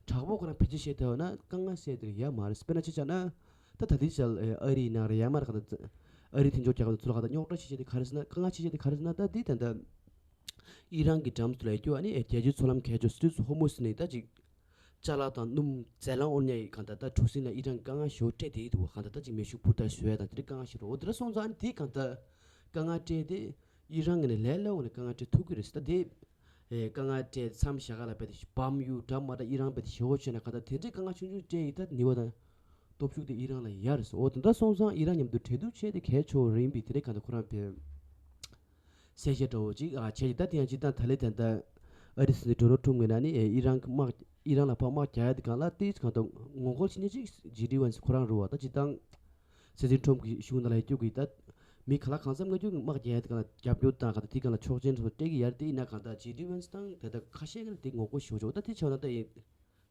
དྲག་པོ་ཁོ་རང་བེད་སྤྱོད་བྱས་ཐལ་བ་ན་དཀའ་ངལ་སེལ་དེ་ཡག་མ་རེད། དཔེར་ན་ཆ་བཞག་ན་ད་ད་ལྟའི་ཆར་ཨ་རི་ཡིན་ན་རེད། ཡང་མ་རེད་ག་ད་ཨ་རི་མཐུན་ཕྱོགས་རྒྱལ་ཁབ་ཚོ་ལ་ག་ད་རྙོག་དྲ་ཆེ་ཆེ་དེ་ག་རེ་ཟེར་ན་དཀའ་ངལ་ཆེ་ཆེ་དེ་ག་རེ་ཟེར་ན་ད་དེ་ད་ད། ཨི་རན་གྱི་འགྲམ་དུ་ལ་ཡོད་རྒྱུ་ཨ་ནི་རྒྱལ་སྤྱིའི་མཚོ་ལམ་གལ་ཆེ་སི་ཊྲེཊ་ཧོར་མུ་ཟི་ནི་ད་ཅིག་ཅ་ལག་དང་སྣུམ་རྫས་ལངས་དབོར་ཉག་གི་གང་ལྟར་ད་གྲུ་གཟིངས་ལ་ཨི་རན་གྱི་དཀའ་ངལ་ཞེ་པོ་སྤྲད་དེ་འདུག་གང་ལྟར་ད་ཅིག་མེ་ཤུགས་འཕུར་མདའ་བཟོ་ཡ་དང་དེ་འདྲའི་དཀའ་ངལ་ཞེ་པོ་འོ་དེ་འདྲ་སོང་ཙང་ཨ་ནི་དེ་གང་ལྟར་དཀའ་ངལ་སྤྲད་དེ་ཨི་རན་གྱི་ནས་ལས་སླ་བོ་ནས་དཀའ་ངལ་སྤྲད་ཐུབ་ཀྱི་རེད་ཟེར། ད་དེ་ཨེ་དཀའ་ངལ་སྤྲད་མཚམས་བཞག་ག་ལ་རྦད་དེ་བམ་གཡུག་འདྲ་མ་འདྲ་ཨི་རན་རྦད་དེ་ཞེ་པོ་བྱས་ན་གང་ལྟར་དེ་འདྲའི་དཀའ་ངལ་ཆུང་ཆུང་སྤྲད་ཡིན་ད་ནི་བ་དང་སྟོབས་ཤུགས་དེ་ཨི་རན་ལ་ཡོད་རེད་ཟེར། འོ་དེ་འདྲ་སོང་ཙང་ཨི་རན་མཉམ་དུ་གྲོས་བསྡུར་བྱས་ཏེ་གལ་ཆེ་བོ་རེད་ཡིན་པས་དེ་འདྲའི་གང་ལྟར་ཁོ་རང་དཔེ། གསལ་བཤད་འདྲ་བོ་ཅིག་ཨ་བྱས་ཀྱི་ད་དེ་ཡང་སྤྱིར་བཏང་ད་ལེ་ད་ལྟ་ཨ་རི་སྲིད་འཛིན་ཌོ་ནལ་ཊམ་ངོས་ནས་ནི་ཨི་རན་གྱི་དམག་ཨི་རན་ལ་ཕར་དམག་རྒྱག་ཡ་དེ་སྒང་ལ་ཏིས་གང་ལྟར་ངོ་རྒོལ་བྱེད་མཁན་ཅིག་ཇེ་ཌི་ཝན་སི་ཁོ་རང་རེད་བ། ད་སྤྱིར་བཏང་སྲིད་འཛིན་ཊམ་གྱི་གཞུང་ནང་ལ་ཡོད་རྒྱུ་གི་ད་མི་ག་ལ་གང་འཚམ་ང་རྒྱུ་དམག་རྒྱག་ཡ་དེ་སྒང་ལ་རྒྱབ་སྐྱོར་དང་གང་ལྟར་དེ་སྒང་ལ་ཆོག་མཆན་སོགས་སྤྲད་ཀྱི་ཡ་རེད། དེ་ཡིན་ན་གང་ལྟར་ཇེ་ཌི་ཝན་སི་དང་ད་ལྟ་ཁ་ཤས་ཀྱིས་དེ་ངོ་རྒོལ་ཞེ་པོ་བྱེད་འོ་ད་དེ་བྱས་ན་ད་ཡིན།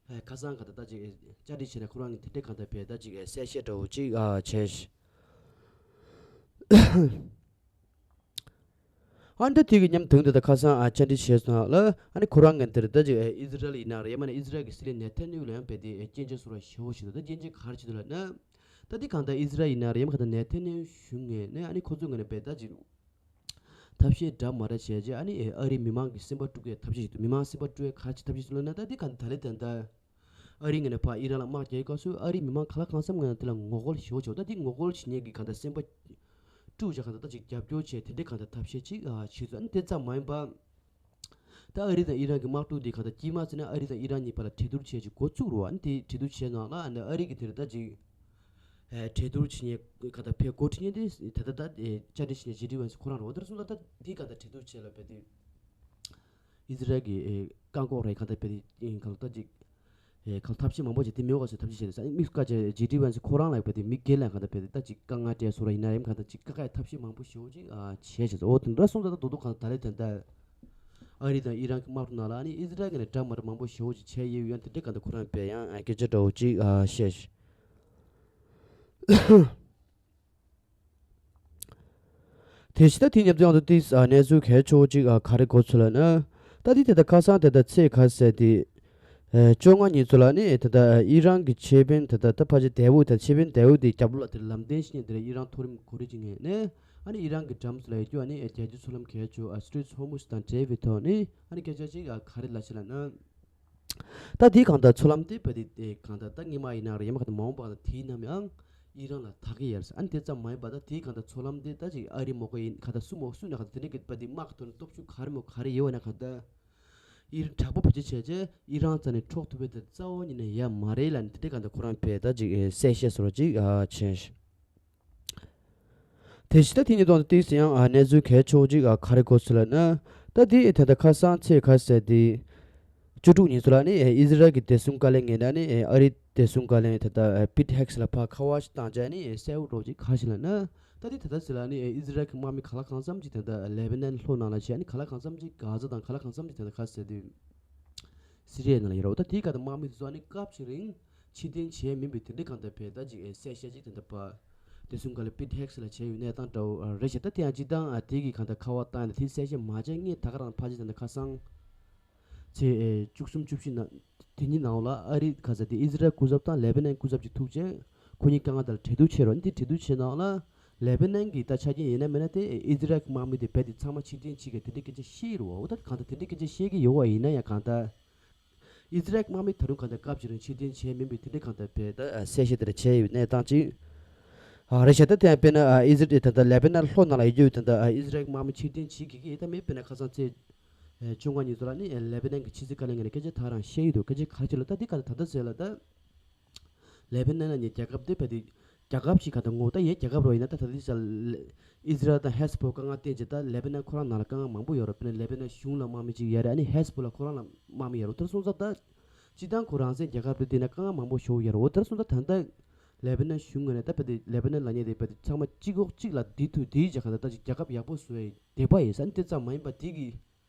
ཨེ་ཁ་སང་ག་ད་ད་ཅིག་ཨེ་བཅར་འདྲི་བྱས་ནས་ཁོ་རང་གི་དེ་འདྲའི་གང་ལྟར་བས་ད་ཅིག་ཨེ་གསལ་བཤད་འདྲ་བོ་ཅིག་ཨ་བྱས་ཤག་ཨ་ནི་ད་དེ་གི་མཉམ་དུ་དེ་ད་ཁ་སང་ཨ་བཅར་འདྲི་བྱས་སོང་ལ། ཨ་ནི་ཁོ་རང་གི་འདིར་ད་ཅིག་ཨེ་ཨི་ཛི་རལ་ཡིན་ན་རེད། ཡང་མིན་ན་ཨི་ཛི་རལ་གི་སྲིད་བློན་ནེ་ཐན་ཡ་ཧུ་ལ་ཡང་བས་དེ་ཨེ་སྐྱོན་བརྗོད་སོགས་ཞེ་པོ་ཞིག་འདུག་ད་སྐྱོན་བརྗོད་ག་རེ་བྱས་འདུག་ལབ་ན། ད་དེ་གང་ལྟར་ཨི་ཛི་རལ་ཡིན་ན་རེད། ཡང་མིན་གང་ལྟར་ནེ་ཐན་ཡ་ཧུ་གཞུང་ངོས་ནས་ཨ་ནི་ཁོ་ཚོ་ངོས་ནས་བས་ད་ཅིག་ཐབས་ཤེས་འདྲ་མ་འདྲ་བྱས་རྗེས་ཨ་ནི་ཨ་རིའི་མི་མང་གི་སེམས་པ་དཀྲུག་ཡའི་ཐབས་ཤེས་ཤིག་འདུག་མི་མང་སེམས་པ་དཀྲུག་ཡའི་ག་རེ་ཅིག་ཐབས་ཤེས་ཤིག་ལབ་ན། ད་འདི་ག་ད་ལེ་ད་ལྟ་ཨ་རིའི་ངོས་ནས་ཕར་ཨི་རན་ལ་དམག་རྒྱག་ཡའི་སྐབས་སུ་ཨ་རིའི་མི་མང་ག་ལ་གང་འཚམ་ངོས་ནས་དེ་ལ་ངོ་རྒོལ་ཞེ་པོ་བྱས། ད་འདི་ངོ་རྒོལ་བྱེད་མཁན་གྱི་ག་ད་སེམས་པ་དཀྲུག་བྱས་ག་ད་ད་ཅིག་རྒྱབ་སྐྱོར་བྱས་དེ་འདྲའི་ག་ད་ཐབས་ཤེས་ཅིག་ཨ་བྱས་སོང་། ཨ་ནི་དེ་ཙམ་མ་ཡིན་པ། ད་ཨ་རི་དང་ཨི་རན་གྱི་དམག་འཁྲུག་འདི་གང་ལྟར་དཀྱིལ་མ་བརྩིས་ན་ཨ་རི་དང་ཨི་རན་གཉིས་བར་ལ་གྲོས་བསྡུར་བྱས་ཀྱི་འགོ་བཙུགས་རུང་། ཨ་ནི་དེ་གྲོས་བསྡུར་བྱས་ནང་ལ་ཨ་ནི་ཨ་རི་གི་དེར་ད་ཅིག་ཨེ་གྲོས་བསྡུར་བྱེད་མཁན་གང་ལྟར་ཕེབས་འགོ་ཁྲིད་མཁན་དེ་ད་ལྟ་ད་ཨེ་བཅར་འདྲི་བྱེད་མཁན་ཇེ་ཌི་ཝན་སི་ཁོ་རང་རེད། འོ་དེར་སོང་ཙང་ད་འདི་གང་ལྟར་གྲོས་བསྡུར་བྱས་ལ་བས་དེ་ཨི་ཛི་རལ་གྱི་ཨེ་བཀག་འགོག་རེད། གང་ལྟར་བས་དེ་གང་ལྟར་ད་ཅིག་ཨེ་གང་ཐབས་ཤེས་མང་པོ་བྱས་དེ་མི་འོག་སོ་ཐབས་ཤེས་བྱས་ནས་ས་དམིགས་བཀའ་བཅས་ཇེ་ཌི་ཝན་སི་ཁོ་རང་ལ་བས་དེ་མི་སྒེར་ལ་གང་ལྟར་བས་དེ་ད་ཅིག་དཀའ་ངལ་སྤྲད་སོང་ར་ཡིན་ན་ཡང་གང་ལྟར་ཅིག་དཀའ་ཁག་ཐབས་ཤེས་མང་པོ་ཞེ་པོ་ཅིག་ཨ་བྱས་བྱས་སོང་། འོ་དེ་འདྲ་སོང་ཙང་ད་རྡོག་རྡོག་གང་ལྟར་ད་ལེ་ད་ལྟ་ཨ་རི་དང་ཨི་རན་གྱི་དམག་འཁྲུག་ནང་ལ་ཨ་ནི་ཨི་ཛི་རལ་གྱི་ནས་འདྲ་མ་འདྲ་མང་པོ་ཞེ་པོ་ཅིག་བྱས་ཡོད། ཡང་དེ་འདྲའི་གང་ལྟར་ཁོ་རང་བས་ཡང་སྐད་ཆ་འདྲ་བོ་ཅིག་ཨ་བཤད་ཤག་དེ་བཞིན་ད་དེ་མཉམ་དུ་ཡང་དུ་ཏིས་ཨ་གནས་ཚུལ་གལ་ཆེ་བོ་ཅིག་ཨ་ག་རེ་གོ་ཚུལ་ལ་ན། ད་དེ་དེ་ད་ཁ་སང་དེ་ད་ཚེས་ག་ཟེར་དེ་ཨ་བཅོ་ལྔ་ཉིན་ཚོ་ལ་ནི་དེ་ད་ཨི་རན་གྱི་ཆེད་དཔོན་དེ་ད་ད་ཕལ་ཆེར་དེ་བོ་ད་ཆེད་དཔོན་དེ་བོ་དེ་རྒྱབ་ལོགས་ལ་དེ་ལམ་སྟོན་ཞིག་ནས་དེ་ཨི་རན་མཐོ་རིམ་གོ་སྒྲིག་ཅིག་ངེས་ནས། ཨ་ནི་ཨི་རན་གྱི་འགྲམ་སུ་ལ་ཡོད་རྒྱུ་ཨ་ནི་རྒྱལ་སྤྱིའི་མཚོ་ལམ་གལ་ཆེ་བ་སི་ཊྲེཊ་ཧོར་མུ་ཛི་དང་འབྲེལ་བའི་ཐོག་ནས་ཨ་ནི་སྐད་ཆ་ཅིག་ག་རེ་ལབ་ཤག་ལབ་ན། ད་དེའི་གང་ལྟར་མཚོ་ལམ་དེ་བས་དེ་གང་ལྟར་ད་སྔོན་མ་ཡིན་ན་རེད། ཡང་མ་གང་ལྟར་མ་འོངས་པ་གང་ལྟར་དེའི་ནང་ཡང་ཨི་རན་ལ་ཐག་གི་ཡར་ས། ཨ་ནི་དེ་ཙམ་མ་ཡིན་པ་ད་དེའི་གང་ལྟར་མཚོ་ལམ་དེ་ད་ཅིག་ཨ་རི་མོ་གོ་ཡིན་གང་ལྟར་སུ་མོ་སུ་ན་གང་ལྟར་དེ་འདྲ་གི་བས་དེ་དམག་གི་ཐོག་ནས་སྟོབས་ཤུགས་ག་རེ་མོ་ག་རེ་ཡོད་བ་ན་གང་ལྟར་ཨི་རན་དྲག་པོ་བེད་སྤྱོད་བྱས་རྗེས་ཨི་རན་རྩ་ནས་འཕྲོག་ཐུབ་པའི་དེ་རྩ་བ་ཉིད་ནས་ཡ་མ་རེད་ལབ་ནས་དེ་འདྲ་གང་ལྟར་ཁོ་རང་བས་ད་ཅིག་གསལ་བཤད་བཟོ་འདྲ་ཅིག་བྱས། དེ་བཞིན་ད་དེ་ཉིད་དང་ཏིས་ཡང་ཨ་གནས་ཚུལ་གལ་ཆེ་བོ་ཅིག་ཨ་ག་རེ་གོ་ཚུལ་ལ་ན། ད་དེ་ད་ལྟ་ཁ་སང་ཚེས་ག་ཟེར་དེ་བཅུ་དྲུག་ཉིན་ཚོ་ལ་ནི་ཨི་ཛི་རལ་གྱི་བདེ་སྲུང་བཀའ་བློན་ངོས་ནས་ནི་ཨ་རིའི་བདེ་སྲུང་བཀའ་བློན་ད་ལྟ་པིཊ་ཧེག་སི་ལ་ཕར་ཁ་པར་ཞིག་བཏང་བྱས་ནི་གསལ་པོ་འདྲ་བོ་ཅིག་ག་རེ་ལབ་ན། ད་དེ་ད་ལྟ་ཟེར་ལ་ནི་ཨི་ཛི་རལ་གྱི་དམག་མི་ག་ལ་གང་འཚམ་ཅིག་ད་ལྟ་ལེ་བྷ་ནན་ལྷོ་ནང་ལ་བྱས་ནི་ག་ལ་གང་འཚམ་ཅིག་གྷ་ཟ་དང་ག་ལ་གང་འཚམ་ཅིག་ད་ལྟ་ག་ཟེར་དུས། སི་རི་ཡའི་ནང་ལ་ཡོད་རེད། འོ་ད་དེའི་སྒང་དུ་དམག་མི་དེ་ཚོ་ཨ་ནི་སྐབས་ཤིག་རིང་ཕྱིར་འཐེན་བྱས་མིན་པའི་དེ་འདྲའི་གང་ལྟར་བས་ད་ཅིག་ཨེ་གསལ་བཤད་ཅིག་དེ་འདྲ་པ། དེ་གསུམ་ག་ལ་པིཊ་ཧེག་སི་ལ་བྱས་ཡོད་གནས་སྟངས་འདྲ་བོ་རེད་ཤག་ད་དེ་ཡང་སྤྱིར་བཏང་ཨ་དེ་གི་གང་ལྟར་ཁ་པར་བཏང་ཡ་ད་དེ་གསལ་བཤད་མ་བྱས་ངས་ད་ག་རང་ཕལ་ཆེར་ད་ལྟ་ཁ་སང་ཚེས་ཨེ་བཅུ་གསུམ་བཅུ་བཞི་ནང་དེ་གཉིས་ནང་ལ་ཨ་རི་ག་ས་དེ་ཨི་ཟི་རལ་སྐུ་ཚབ་དང་ལེ་བྷ་ནན་སྐུ་ཚབ་ཅིག་ཐུག་རྗེས་ཁོ་གཉིས་དཀའ་ངལ་དང་གྲོས་བསྡུར་བྱས་རོགས་ཨ་ནི་དེ་གྲོས་བསྡུར་བྱས་ནང་ལ། ལེ་བྷ་ནན་གྱི་ད་ཆ་རྐྱེན་ཡིན་ན་མིན་ན་དེ་ཨི་ཟི་རལ་གྱི་དམག་མི་དེ་རྦད་དེ་ཚང་མ་ཕྱིར་འཐེན་བྱེད་ཀྱི་དེ་འདྲའི་སྐད་ཆ་བཤད་ཀྱི་རེད་བ། འོ་ད་གང་ལྟར་དེ་འདྲའི་སྐད་ཆ་བཤད་ཀྱི་ཡོད་བ་ཡིན་ན་ཡང་གང་ལྟར་ཨི་ཟི་རལ་གྱི་དམག་མི་ད་རུང་གང་ལྟར་སྐབས་ཅིག་རིང་ཕྱིར་འཐེན་བྱས་མིན་པའི་དེ་འདྲའི་གང་ལྟར་རྦད་ད་གསལ་བཤད་དེ་འདྲ་བྱས་ཡོད་གནས་སྟངས་ཅིག་ཨ་རེད་ཤག་ད་དེ་ཡང་དཔེར་ན་ཨི་ཟི་རལ་ད་ལྟ་ལེ་བྷ་ནན་ལྷོ་ནང་ལ་ཡོད་རྒྱུ་ད་ལྟ་ཨི་ཟི་རལ་གྱི་དམག་མི་ཕྱིར་འཐེན་བྱེད་ཀྱི་ཡོད་ད་མེད་དཔེར་ན་ཁ་སང་ཚེས་བཅོ་ལྔ་ཉིན་ཚོ་ལ་ནི་ལེ་བྷ་ནན་གྱི་ཕྱི་སྲིད་བཀའ་བློན་ངོས་ནས་སྐད་ཆ་ད་རང་བཤད་ཡོད་འདུག་སྐད་ཆ་ག་རེ་བྱས་ལ་ད་དེ་ག་ད་ད་ལྟ་ཟེར་ལ་ད། ལེ་བྷ་ནན་ལ་ནི་རྒྱལ་ཁབ་དེ་བས་དེ་རྒྱལ་ཁབ་ཞིག་ག་ད་ངོ་ད་ཡའི་རྒྱལ་ཁབ་རོ་ཡིན་ན་ད་ད་དེ་ས་ཨི་ཟི་རལ་དང་ཧེ་སི་བྷོ་ལ་དཀའ་ངལ་བསྟན་རྗེས་ད་ལེ་བྷ་ནན་ཁོ་རང་ནང་ལ་དཀའ་ངལ་མང་པོ་ཡོད་རེད། དཔེར་ན་ལེ་བྷ་ནན་གཞུང་ལ་དམག་མི་གཅིག་ཡོད་རེད། ཨ་ནི་ཧེ་སི་བྷོ་ལ་ཁོ་རང་ལ་དམག་མི་ཡོད་རེད། དེར་སོང་ཙང་ད་སྤྱི་བཏང་ཁོ་རང་བཙན་རྒྱལ་ཁབ་དེ་དེ་ན་དཀའ་ངལ་མང་པོ་ཞིག་ཡོད་རེད། འོ་དེར་སོང་ཙང་ད་ལྟ་ལེ་བྷ་ནན་གཞུང་ངོས་ནས་ད་བས་དེ་ལེ་བྷ་ནན་ལ་ཉེ་དེ་བས་དེ་ཚང་མ་གཅིག་འོག་གཅིག་ལ་འདི་ཐུ་འདིའི་རྒྱ་ག་ད་ད་ཅིག་རྒྱལ་ཁབ་ཡག་པོ་བཟོ་ཡའི་དད་པ་ཡོད་ས་ནི་དེ་ཙམ་མ་ཡིན་པ་དེ་གི་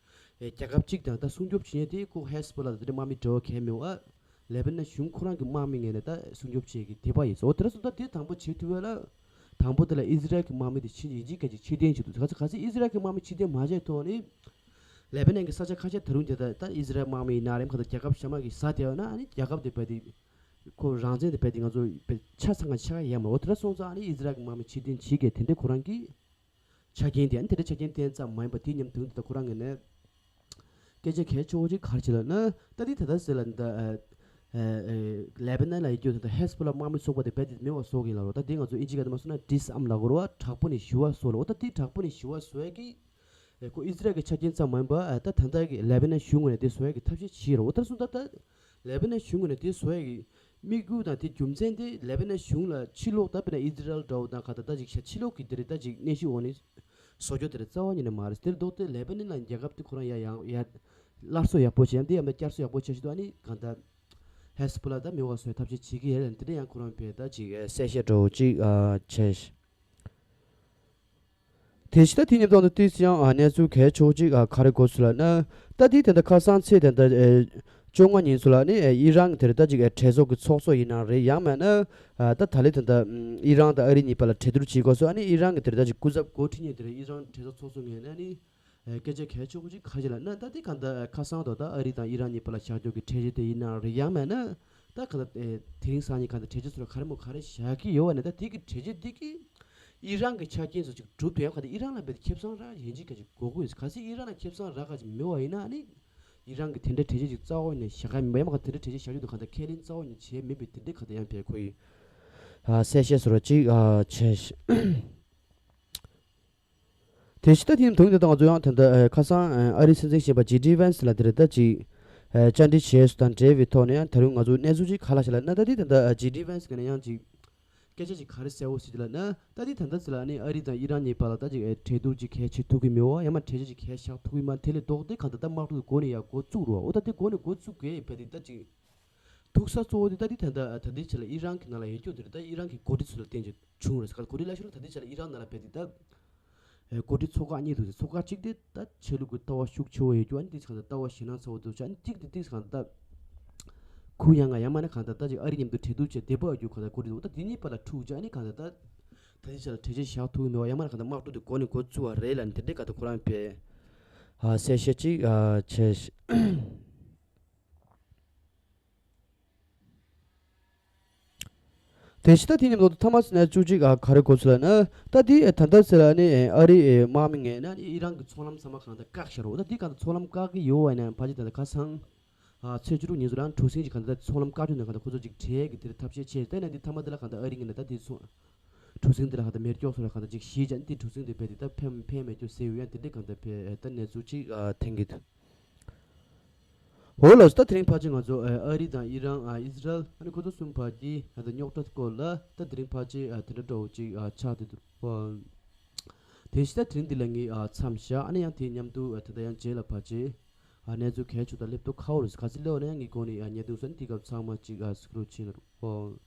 ཨེ་རྒྱལ་ཁབ་གཅིག་དང་ད་སྲུང་སྐྱོབ་བྱེད་མཁན་དེ་ཁོ་ཧེ་སི་བྷོ་ལ་དང་དེ་འདྲ་དམག་མི་འབྲེལ་བ་གང་ཡང་མེད་པ། ལེ་བྷ་ནན་གཞུང་ཁོ་རང་གི་དམག་མི་ངོས་ནས་ད་སྲུང་སྐྱོབ་བྱེད་ཀྱི་དད་པ་ཡོད་ཟེར། འོ་དེ་ར་སོང་ད་དེ་དང་པོ་བྱེད་ཐུབ་པ་ལ། དང་པོ་དེ་ལ་ཨི་ཟི་རལ་གྱི་དམག་མི་དེ་ཕྱིར་ཡིན་གཅིག་མིན་གཅིག་ཕྱིར་འཐེན་བྱེད་ཐུབ། ག་ཚོད་ག་ཚོད་ཨི་ཟི་རལ་གྱི་དམག་མི་ཕྱིར་འཐེན་མ་བྱས་ཐོག་ནས། ལེ་བྷ་ནན་གྱི་ས་ཆ་ཁ་ཤས་ད་རུང་དེ་ད་ད་ཨི་ཟི་རལ་དམག་མི་ཡིན་ན་རེམ་ག་ད་རྒྱལ་ཁབ་གཞན་མ་གི་ཟ་བསྡད་ཡོད་ན་ཨ་ནི་རྒྱལ་ཁབ་དེ་བས་དེ་ཁོ་རང་བཙན་དེ་བས་དེ་ང་ཚོ་བས་ཆ་ཚང་ག་ཆགས་ཡ་མ་རེད། འོ་དེ་ར་སོང་ཙང་ཨ་ནི་ཨི་ཟི་རལ་གྱི་དམག་མི་ཕྱིར་འཐེན་བྱེད་མཁན་དེ་འདྲ་ཁོ་རང་གི་ཆ་རྐྱེན་དེ་ཨ་ནི་དེ་འདྲ་ཆ་རྐྱེན་བསྟན་ཙམ་མ་ཡིན་པ་དེ་མཉམ་དུ་དེ་ད་ཁོ་རང་ངོས་ནས་སྐད་ཆ་གལ་ཆེ་བོ་ཅིག་ག་རེ་བྱས་ལབ་ན། ད་དེ་ད་ལྟ་ཟེར་ལ་འདི་ལེ་བྷ་ནན་ལ་ཡོད་རྒྱུ་ད་ལྟ་ཧེ་སི་བྷོ་ལ་དམག་མི་ཚོགས་པ་དེ་རྦད་དེ་མེད་པ་བཟོ་གི་ཡིན་ལབ་རོ། ད་དེ་ང་ཚོ་ཨིན་ཇི་སྐད་དུ་མ་སོང་ན་ཌི་སམ་ལབ་དགོས་རོ། དྲག་པོ་ནས་ཞི་བ་བཟོ་ལ། འོ་ད་དེ་དྲག་པོ་ནས་ཞི་བ་བཟོ་ཡ་གི་ཁོ་ཨི་ཟི་རལ་གི་ཆ་རྐྱེན་ཙམ་མ་ཡིན་པ་ད་ད་ལྟ་གི་ལེ་བྷ་ནན་གཞུང་ངོས་ནས་དེ་བཟོ་ཡ་གི་ཐབས་ཤེས་བྱེད་རོ། འོ་ད་སོང་ད་ད་ལེ་བྷ་ནན་གཞུང་ངོས་ནས་དེ་བཟོ་ཡ་གི་དམིགས་ཡུལ་དང་དེ་རྒྱུ་མཚན་དེ་ལེ་བྷ་ནན་གཞུང་ལ་ཕྱིར་ལོག་ད་དཔེར་ན་ཨི་ཟི་རལ་འདྲ་བོ་དང་ག་ད་ད་ཅིག་ཤ་ཕྱིར་ལོག་གི་དེ་རེད། ད་ཅིག་གནས་ཤིག་འོག་ནས་བཟོ་རྒྱུ་དེ་རེད་རྩ་བ་ཉིད་ནས་མ་རེད། དེར་ལྡོག་སྟེ་ལེ་བྷ་ནན་ལ་རྒྱལ་ཁབ་དེ་ཁོ་རང་ཡ་ཡང་ཡ་སླར་གསོ་ཡག་པོ་བྱས་ཡང་དེ་ཡང་ད་བསྐྱར་གསོ་ཡག་པོ་བྱས་ཤིག་ཏུ་ཨ་ནི་གང་ལྟར་ཧེ་སི་བྷོ་ལ་ད་མེད་པ་བཟོ་ཡ་ཐབས་ཤེས་བྱེད་ཀྱི་ཡོད་རེད། དེ་འདྲ་ཡང་ཁོ་རང་བས་ད་ཅིག་གསལ་བཤད་འདྲ་བོ་ཅིག་བྱས་ཤིག་དེ་བཞིན་ད་དེ་མཉམ་དུ་ཏིས་ཡང་གནས་ཚུལ་གལ་ཆེ་བོ་ཅིག་ག་རེ་གོ་སོང་ལབ་ན། ད་དེ་ད་ལྟ་ཁ་སང་ཚེས་ད་ལྟ་བཅོ་ལྔ་ཉིན་སུ་ལ་ནི་ཨི་རན་དེར་ད་ཅིག་གྲོས་ཚོགས་ཀྱི་ཚོགས་གཙོ་ཡིན་ན་རེད། ཡང་མིན་ན་ད་ད་ལེ་ད་ལྟ་ཨི་རན་དང་ཨ་རི་གཉིས་བར་ལ་གྲོས་བསྡུར་བྱེད་དགོས་སོ། ཨ་ནི་ཨི་རན་གྱི་དེར་ད་ཅིག་སྐུ་ཚབ་འགོ་ཁྲིད་མཁན་དེར་ཨི་རན་གྲོས་ཚོགས་ཚོགས་མཁན་ཨ་ནི་སྐད་ཆ་གལ་ཆེ་བོ་ཅིག་ག་རེ་ལབ་ན། ད་དེ་གང་ལྟར་ཁ་སང་དོ་ད་ཨ་རི་དང་ཨི་རན་གཉིས་བར་ལ་བཞག་རྒྱུ་གི་གྲོས་གཞི་དེ་ཡིན་ན་རེད། ཡང་མིན་ན་ད་གང་ལྟར་དེ་རིང་སང་ཉིན་གང་ལྟར་གྲོས་གཞི་ཚོ་ལ་ག་རེ་མོ་ག་རེ་བཞག་གི་ཡོད་བ་ནི་ད་དེ་གི་གྲོས་གཞི་དེ་གི་ཨི་རན་གྱི་ཆ་རྐྱེན་སོགས་ཅིག་གྲུབ་དུས་ཡང་ག་དེ་ཨི་རན་ལ་རྦད་དེ་ཁེ་བཟང་རག་ཡིན་གཅིག་ག་ཅིག་དགོས་ཀྱི་ཡོད། གལ་སྲིད་ཨི་རན་ལ་ཁེ་བཟང་རག་ག་ཅིག་མེད་བ་ཡིན་ན་ཨ་ནི་ཨི་རན་གྱི་དེ་འདྲའི་གྲོས་གཞི་ཅིག་རྩ་བ་ནས་བཞག་ག་མེད་པ། ཡང་མ་ག་དེ་འདྲའི་གྲོས་གཞི་བཞག་རྒྱུ་དེ་ག་ད་ཁས་ལེན་རྩ་བ་ནས་བྱས་མེད་པའི་དེ་འདྲའི་ག་ད་ཡང་བས་ཁོ་ཡི་གསལ་བཤད་བཟོ་འདྲ་ཅིག་བྱས་ཤིག་དེ་བཞིན་ད་དེ་ནས་དུང་དེ་དང་ང་ཚོ་ཡང་ད་ལྟ་ཁ་སང་ཨ་རིའི་སྲིད་འཛིན་གཞོན་པ་ཇེ་ཌི་ཝན་སི་ལ་དེ་རེད་ད་ཅིག་བཅར་འདྲི་བྱས་སོ་དང་འབྲེལ་བའི་ཐོག་ནས་ཡང་ད་རུང་ང་ཚོ་གནས་ཚུལ་ཅིག་ག་ལ་ཤེས་ལབ་ན། ད་དེ་ད་ལྟ་ཇེ་ཌི་ཝན་སི་ངོས་ནས་ཡང་ཅིག་སྐད་ཆ་ཅིག་ག་རེ་གསལ་བོ་ཞིག་ལབ་ན། ད་དེ་ད་ལྟ་ཟེར་ལ་ནི་ཨ་རི་དང་ཨི་རན་གཉིས་བར་ལ་ད་ཅིག་གྲོས་བསྡུར་ཅིག་གལ་ཆེ་ཐུག་གི་མེད་བ། ཡང་མ་གྲོས་གཞི་ཅིག་གལ་བཞག་ཐུག་གི་མ། དེ་ལས་ལྡོག་སྟེ་གང་ལྟར་ད་དམག་འཁྲུག་འགོ་ནས་ཡར་འགོ་བཙུགས་རོ། འོ་ད་དེ་འགོ་ནས་འགོ་བཙུགས་གས་བས་དེ་ད་ཅིག་ཐུག་ས་གཙོ་བོ་དེ་ད་དེ་ད་ལྟ་ད་ལྟའི་ཆ་ལ་ཨི་རན་གྱི་ནང་ལ་ཡོད་རྒྱུ་དེ་རེད། ད་ཨི་རན་གྱི་འགོ་ཁྲིད་ཚོ་ལ་བརྟེན་ཅིག་བྱུང་རེད་ཟེར། ག་འགོ་ཁྲིད་ལ་ཤོར་ད་ལྟའི་ཆ་ལ་ཨི་རན་ནང་ལ་བས་དེ་ད་འགོ་ཁྲིད་ཚོ་ཁག་གཉིས་འདུག་ཟེར། ཚོ་ཁག་གཅིག་དེ་ད་ཆོས་ལུགས་ཀྱི་ལྟ་བ་ཤུགས་ཆེ་བོ་ཡོད་རྒྱུ། ཨ་ནི་དེ་གང་ལྟར་ལྟ་བ་ཞེད་སྣང་ཚ་བོ་འདུག་ཅིག་ཨ་ནི་གཅིག་དེ་དེ་གང་ལྟར་ཁུ་ཡང་ང་ཡང་མ་ན་གང་ལྟར་ད་ཅིག་ཨ་རི་མཉམ་དུ་གྲོས་བསྡུར་བྱས་བདེ་པོ་ཡོད་རྒྱུ་གང་ལྟར་འགོ་ཁྲིད་འདུག་ད་དེ་གཉིས་བར་ལ་འཁྲུག་ཅིག་ཨ་ནི་གང་ལྟར་ད་ད་ལྟའི་ཆ་ལ་གྲོས་གཞི་བཞག་ཐུབ་ཀྱི་མེད་བ། ཡང་མ་ན་གང་ལྟར་དམག་འཁྲུག་དེ་འགོ་ནས་འགོ་བཙུགས་པ་རེད་ལབ་ནས་དེ་འདྲའི་གང་ལྟར་ཁོ་རང་བས་གསལ་བཤད་ཅིག་བྱས། དེ་བཞིན་ད་དེ་མཉམ་དུ་ཐ་མ་ཟེར་ན་བཅུ་གཅིག་ག་རེ་གོ་སོང་ལབ་ན། ད་དེ་ད་ལྟ་ཟེར་ལ་ནི་ཨ་རིའི་དམག་མི་ངོས་ནས་ཨི་རན་གྱི་ཚོང་ལམ་ཚང་མ་གང་ལྟར་བཀག་བཞག་རོགས། ད་དེ་གང་ལྟར་ཚོང་ལམ་བཀག་གི་ཡོད་བ་ཡིན་ན་ཕལ་ཆེར་ད་ལྟ་ཁ་སང་ཚེས་བཅུ་དྲུག་ཉིན་སུ་རང་གྲུ་གཟིངས་ཀྱི་གང་ལྟར་ཚོང་ལམ་བཀག་རྒྱུ་ནས་གང་ལྟར་ཁོ་ཚོ་ཅིག་བྲལ་གི་དེར་ཐབས་ཤེས་བྱས། ད་ནི་དེ་ཐ་མ་དེ་ལ་གང་ལྟར་ཨ་རི་ངོས་ནས་ད་དེ་ཚོ་གྲུ་གཟིངས་དེ་ལ་གང་ལྟར་མེ་སྒྱོགས་སོགས་ལ་གང་ལྟར་ཅིག་བཞེས་བྱས་ནས་དེ་གྲུ་གཟིངས་དེ་རྦད་དེ་ད་ཕན་ཕན་མེད་རྒྱུ་ཟེར་ཡོད། ཡང་དེ་འདྲའི་གང་ལྟར་རྦད་ད་གནས་ཚུལ་ཅིག་ཐོན་གྱི་འདུག་འོ་ལགས་སོ། ད་དེ་རིང་ཕལ་ཆེར་ང་ཚོ་ཨ་རི་དང་ཨི་རན་ཨི་ཟི་རལ་ཨ་ནི་ཁོ་ཚོ་གསུམ་བར་གྱི་ཨ་ད་རྙོག་དྲ་སྐོར་ལ་ད་དེ་རིང་ཕལ་ཆེར་ཨ་དེ་འདྲ་འདྲ་བོ་ཅིག་ཨ་ཆགས་བསྡད་འདུག་དེ་བཞིན་ད་དེ་རིང་འདི་ལ་ངས་ཨ་མཚམས་བཞག་ཨ་ནི་ཡང་དེ་མཉམ་དུ་ཨ་ད་ད་ཡང་རྗེས་ལ་ཕལ་ཆེར་ཨ་གནས་ཚུལ་གལ་ཆེ་དང་སླེབས་དུས་ཁ་བོ་རེད། ག་ཚོད་སླེབས་ན་ཡང་ངས་གོ་ནས་ཨ་བརྙན་ཐུང་སོགས་ནི་དེ་སྐབས་ཚང་མ་ཅིག་ཨ་གཟིགས་རོགས་བྱེད་ལ་རོགས།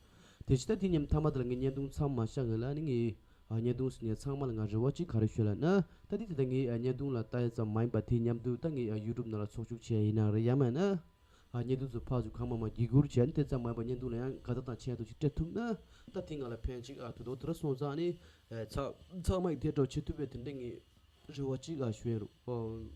དེ་བཞིན་ད་དེ་མཉམ་ཐ་མ་དེ་ལ་ངས་བརྙན་ཐུང་མཚམས་མ་བཞག་གི་ལ་ནི་ངས་ཨ་བརྙན་ཐུང་ཟིན་ནས་ཚང་མ་ལ་ང་རེ་བ་ཅིག་ག་རེ་ཞུ་ལབ་ན། ད་དེ་དེ་ད་ངས་ཨ་བརྙན་ཐུང་ལ་ལྟ་ཡ་ཙམ་མ་ཡིན་པ་དེ་མཉམ་དུ་ད་ངས་ཨ་ཡུ་ཊུབ་ནང་ལ་ཚོགས་ཞུགས་བྱས་ཡིན་ན་རེད། ཡང་མིན་ན་ ཨ་བརྙན་ཐུང་ཚོ་ཕར་ཚུར་གང་མང་མང་བརྒྱུད་སྐུར་བྱས་ནས། དེ་ཙམ་མ་ཡིན་པར་བརྙན་ཐུང་ལ་ཡང་དགའ་རྟགས་དང་ཆེ་བསྟོད་ཅིག་སྤྲད་ཐུབ་ན། ད་དེ་ང་ལ་ཕན་ཅིག་ཨ་ཐུག་འདུག་དེ་འདྲ་སོང་ཙང་ནི། ཨ་ཚང་ཚང་མ་ཡིས་དེ་འདྲ་བྱེད་ཐུབ་པའི་དེ་འདྲ་ངས་རེ་བ་ཅིག་ཨ་ཞུ་ཡ་རུ། ཨོ།